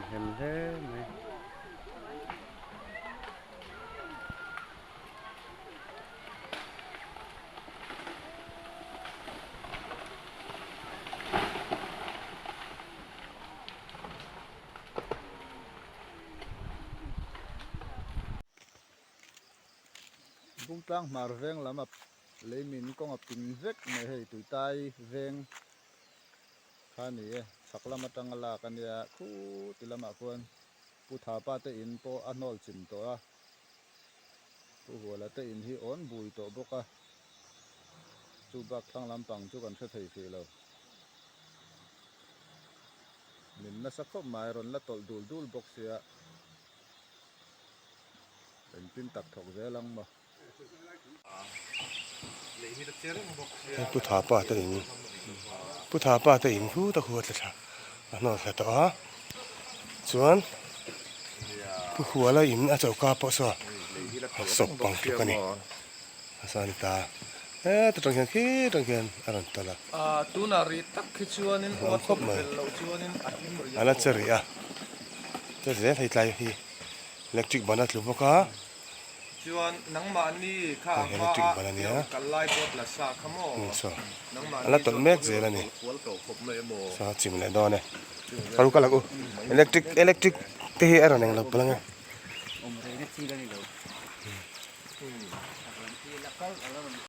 hnem hle mai. Bungtlang hmar veng lam a leimin kawng a ping vek mai hei tuitai veng kha a ni e chhak lam atanga lak a nia khuti lamah khuan Pu Thapa te in pawh a hnawl chim tawh a, Pu Huala te in hi awn bui tawh bawk a, chu bak thlang lampang chu kan hre thei hrih lo. Min nasa khawp mai rawn la tawlh dul dul bawk sia, engtin tak thawk zel ang maw? Pu Thapa te in Pu Thapa te in khu ta khu a tla thla a hnawl thla tawh a chuan Pu Huala in a choka pawh saw a sawp pang tluk a ni a sa ni ta heta tang hian khi tang khian a rawn tawlh a a awm khawp mai a la che rih a che zel hei tlai hi electric ban a tlu bawk a. Chuan nangmahni kha a hma a i kal lai pawh tla sa kha maw? A la tawlh mek zel a ni. Saw chim leh dawn e. Ka ru ka lak u. Electric electric te hi a rawn eng lo palh ang e.